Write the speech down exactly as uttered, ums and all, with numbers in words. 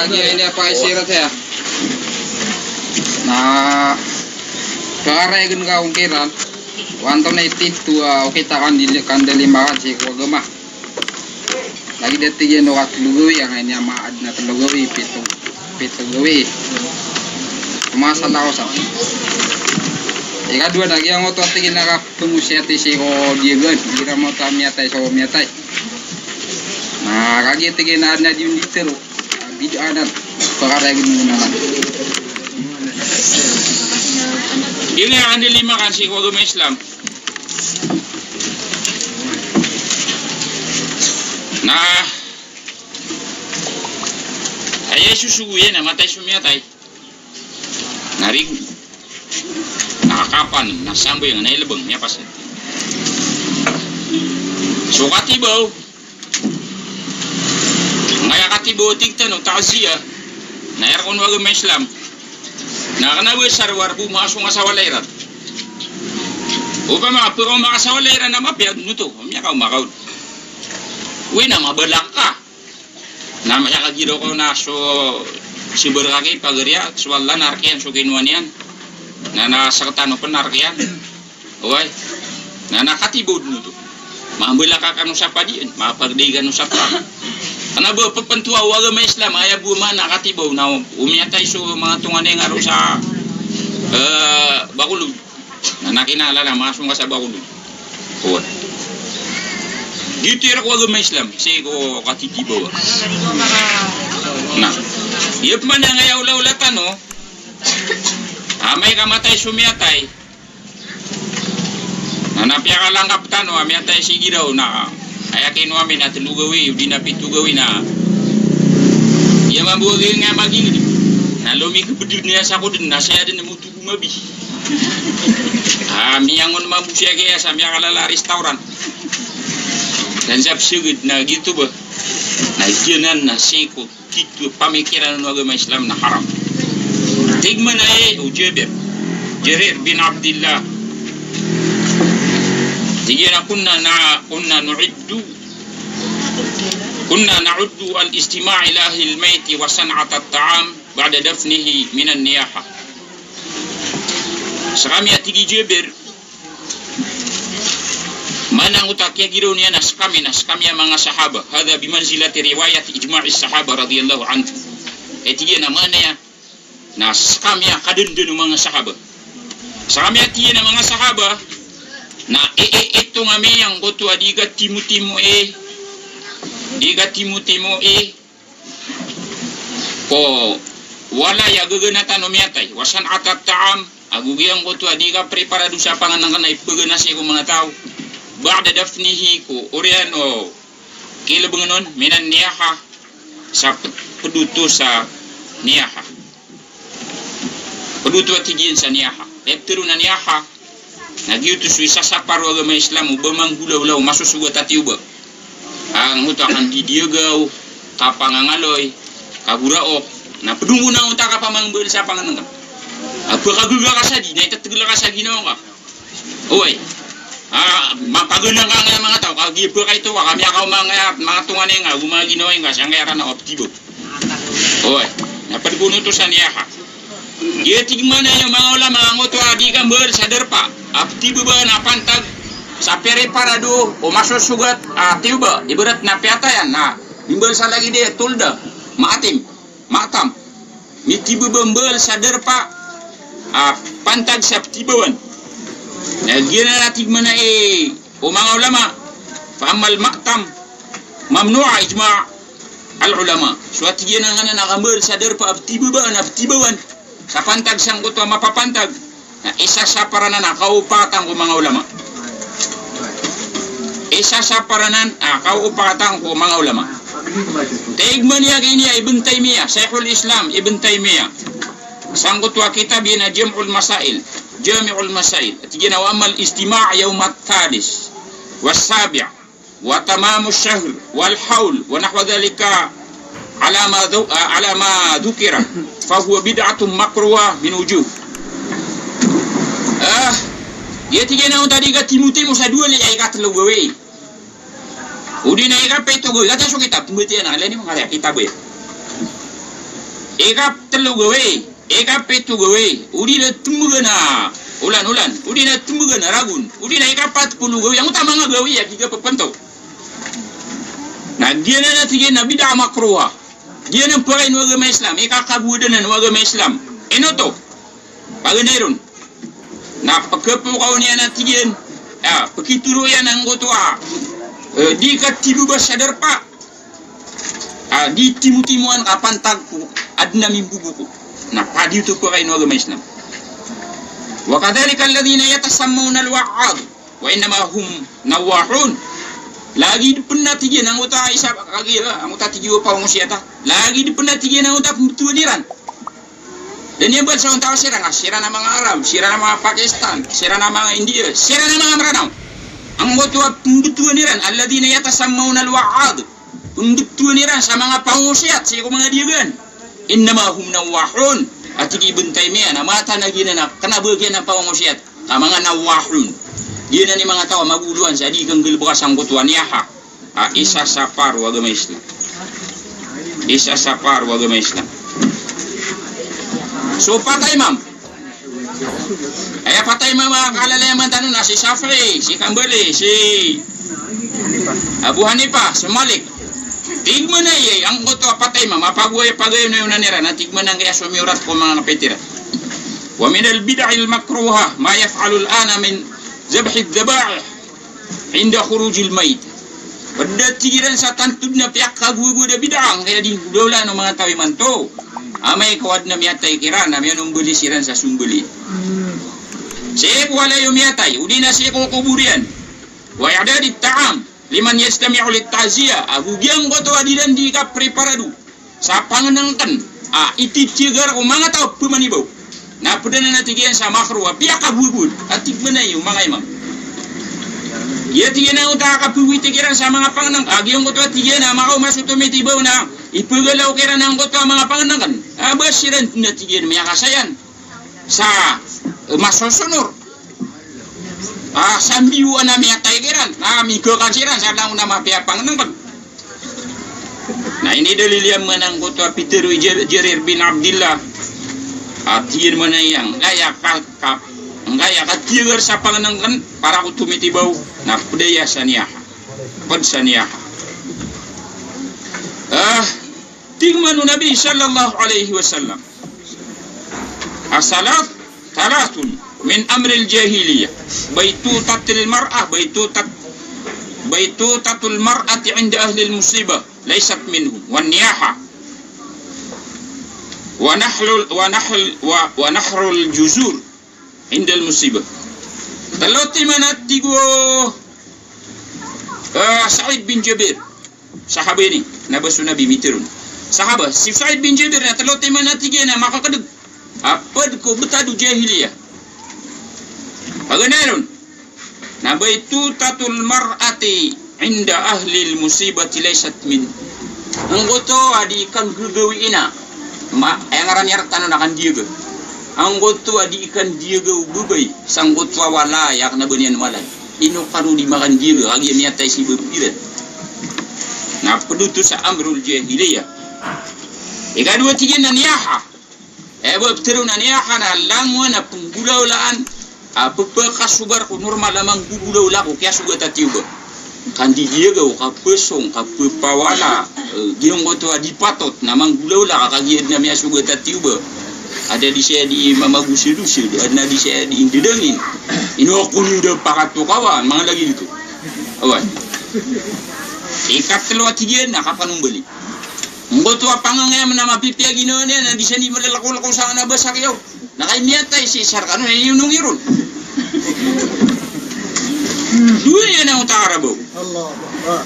Iya, ini apa isi rat ya? Na, pagari gn ka ongkiran. Wanto na iti tu, ah, okit a kandili, kandili makan si ko agama. Lagid a tig iyan o katlo gawii, angkaini a maad na tlo gawii, pito, pito gawii. Masala ko sa. Ikadowa na giyangkoto a tig iyan a kapngosiyati si ko diyagan, igira maoto a miyatay so miyatay. Na kagiya tig iyan a adn a di on di tero, a bid'ah anan, pagari gn ka naman. Ino a kandili makan si ko agama Islam. Na aya isosogo iyan a matay so miyatay. Na rig, na kakapan, na sambayang, na ilbng, miyapasad. So katibaw, angkaya katibaw a tig tano, ta'ziyah, na aya rk on o agama Islam. Na kna ba sa rowar bo makasong ka sa walay ran. Opama pkaoma ka sa walay ran na mapiya dn oto, miyakaoma ka on. Oway na mabalak ka. Na miyakagiraw ka on na so, sii bo rk a kipagariya, so Allah na rk iyan so kinowa niyan. Na, na sktano pn na rk iyan. Oway. Na, na katibaw dn oto. Mabalak ka kano sa padiin, mapagdai kano sa padiin. Kna ba pphantowaa o agama Islam, aya bo maana a katibaw na o miyatay so manga tonganay nga roo sa, eh, Bacolod. Na, na kinalala, masong ka sa Bacolod. Oway. Giyoto i rk o agama Islam, sii ko katitibaw. Na. Aya pman angkaya olaola tano, amay ka matay so miyatay. Na, na piyakalangkap tano a miyatay si giraw na aya kinowa ami na tlo gawii, odi na pito gawii na. Aya mambo a gawii nga magilid. Na lomikbd iyan sa ko dn, na saya dn mo Mabi. Ah, miyangon mambo siya kaya sa miyakalala a restaurant. Dan sa psgd na giyoto ba. Na giyanan na sii ko titho pamikiran o agama Islam na haram. Tig man a, eh, o Jabir. Jarir bin Abdillah. Tig iyan a kunna na, kunna nu'iddu, kunna na'uddu al-istima' ila ahlil mayti wa san'at at-ta'am ba'da dafnihi minan niyaha. Skami a tig i Jabir, maana angkoto a kiyagiraw niyan a skami na skami a manga sahaba. Hadha bimanzilati riwayat ijma'is sahaba radiyallahu anhum. Aya tig iyan a maana iyan na skami a kadndn o manga sahaba. Skami a tig iyan a manga sahaba na i, i, itong ami angkoto a di katimotimo i, di katimotimo i, ko walay a gaganatan o miyatay, wa san'at at-ta'am, ago giyangkoto a di kapreparado sa pangnngkn a ipgana sii ko manga taw, ba'da dafnihi, ko oriyan o kilbngn on, minan niyaha, sa p-, pd oto sa niyaha. Pd oto a tig iyan sa niyaha. Aya ptharoon a niyaha, na giyoto so isasapar o agama Islam o ba manggolawla o masosogat a tiyoba. Angkoto a kandidiyagaw, kapangangaloy, kagoraok, na pd on angkoto a kapamangmbal sa pangnngkn. A ba kagolawla ka sa di, na itatgl ka sa ginawa ngka. Oway. Ah, mapagana ka angkaya manga taw, kagiya ba kaito ka, ka miyakaoma angkaya manga tonganay nga, go manga ginawai nga, sangkaya rana o ptibo. Oway. Na pd kon oto sa niyaha. Giya tig man aya o manga ulama angkoto a di kambal sa darpa a ptibo ba na pantag sa preparado o masosogat a tiyoba, ibarat na piyatayan, na mimbal sa lagid i tolda, maatim, maatam. Mitibo ba mbal sa darpa a pantag sa ptibawan. Na giyanan a tig man aya o manga ulama, fa ammal ma'tam mamnu'a ijma' al ulama. So a tig iyan a nganan a kambal sa darpa a ptibo ba na ptibawan sa pantag sangkoto a mapapantag, na isasapar anan a kaopatan ko manga ulama. Isasapar anan a kaopatan ko manga ulama. Tig man aya giya i Ibn Taymiyyah, Shaykhul Islam Ibn Taymiyyah, sangkoto a kitab iyan a Jam'ul Masail, Jami'ul Masail. Tig iyan a wa ammal istima' yawmat thalith was sabi' wa tamamu shahr wal hawl wa nahwa dhalika ala ma dhu-, ala ma dhukira, fa huwa bid'atun makruha min wujuh. Ah, giya tig iyan a onta di katimotimo sa dowa laya ikatlo gawii. Odi na ikapito gawii, kata so kitab, pmbatiya na, ala ini manga kitab iyan. Ikatlo gawii, ikapito gawii, odi na tmbgan a olan-olan, odi na tmbgan a ragon, odi na ikapat polo gawii, angkoto a manga gawii a giya ppantaw. Na giyanan a tig iyan a bid'ah makruha. Giyanan pakain o agama Islam, ikakagowad anan o agama Islam. Ino oto? Paganay ron. Na pkhapokaw niyan a tig iyan, a, pkhitoro iyan angkoto a, e, di katibaba sa darpa. A, di timotimoan ka pantag ko adn a mimboboko. Na pd oto pakain o agama Islam. Wa kadhalika alladhina yatasammawna al-wa'adh wa innama hum nawwahun. Lagid pn a tig iyan angkoto a isa, kagiya, angkoto a tig iyan o pangosiyat a. Lagid pn a tig iyan angkoto a pmbtowan iran. Da niyan ba sa onta siran, a, siran a manga Arab, siran a manga Pakistan, siran a manga India, siran a manga Mranaw. Angkoto a pmbtowan iran, alladhina yatasammawna al-wa'adh. Pmbtowan iran sa manga pangosiyat, sii ko manga diyagan. Innama hum nawwahun. A tig i Ibn Taymiyyah, na mataan a giyanan a kna ba giyanan a pangosiyat. A manga nawwahun. Giyanan i manga taw a magoloan sa di kanggalbka sangkoto a niyaha. A, isa sa par o agama Islam. Isa sa par o agama Islam. So, pat a imam. Aya pat a imam a kalalayaman tano na si Shafi'i, si Hanbali, si Abu Hanifa, si Malik. Tig man a aya, angkoto a pat a imam, a pagoya, pagayonayonan iran, a tig man a angkaya somiyorat ko manga kapitiran. Wa minal bid'il makruha ma yaf'alul ana min dhabhidh dhabaih inda khurujil mayit. Pd a tig iran sa tanto dn a piyakagowagowad a bid'ah, angkaya di nggolawlaan o manga taw imanto. Amay ka o adn a miyatay kiran, na miyanombali siran sa sombali. Sii ko walay o miyatay, odi na sii ko kobor iyan. Wa i'dadit ta'am liman yajtami'u lit ta'ziyah, ago giyangkoto a di ran di kapreparado sa pangnngkn, a, ititiyagar ko manga taw pmanibaw. Na pd anan a tig iyan sa makruh, a piyakagowagowad, a tig man a aya o manga imam. Aya tig iyan a oto a kapagowiti kiran sa manga pangnngkn, a giyangkoto a tig iyan a makaoma so tomitibaw na ipagalaw kiran angkoto a manga pangnngkn. A ba siran dn a tig iyan miyakasayan sa, e, masosonor. A, sa mbiyoan a miyatay kiran, na migakan siran sa langon a mapiya a pangnngkn. Na inidalil iyan man angkoto a pitharo i Jar-, Jarir bin Abdillah. A tig iyan man a aya, angkaya ka, ka, angkaya katiyagar sa pangnngkn para ko tomitibaw, na pd aya sa niyaha. Pd sa niyaha. A, tig man o Nabi sallallahu alaihi wasallam. As-salat, thalathun min amril jahiliyyah. Baitutatil mar'ah, baitutat-, baitutatul mar'ati inda ahlil musibah, laysat minhum. Wan niyaha. Wa nahlul, wa nahl, wa, wa nahrul juzur indal musibah. Tlo timan a tig o, e, Sa'id bin Jubair. Sahaba ini, na ba so Nabi mitharo on. Sahaba, si Sa'id bin Jubair na tlo timan a tig iyan a makakdg a pd ko btad o jahiliyyah. Paganay ron. Na baitutatul mar'ati inda ahlil musibati laysat min. Angkoto a di kanggagawii na, ma, aya ngaran iyan rktano na kandiyaga. Angkoto a di kandiyaga o babay sangkoto a walay a kna ba niyan walay. Ino kano di makandiyaga, kagiya miyatay si baba iran. Na pd oto sa amrul jahiliyyah. Ikadowa tig iyan na niyaha. E, ba pitharo na niyaha na langon a pnggolawlaan a pphakasobar ko normal a manggogolawla ko kiyasogat a tiyoba. Kandidiyaga o kapasong, kapapawala, e, giyangkoto a di patot na manggolawla ka kagiya dn a miyasogat a tiyoba. Adn a di saya di mamagosadosa, adn a di saya di indadangin. Ino ako niyo da pakatokawan, manga lagid oto. Oway. Ikatlo a tig iyan na kapanombali. Angkoto a pangangayam na mapipiya ginawa niyan na di siya di malalakolako sa kna ba sa kiyaw. Na kay miyatay si isa rkano na inonong iron. Duwa iyan a oto a Arab. Allahu Akbar.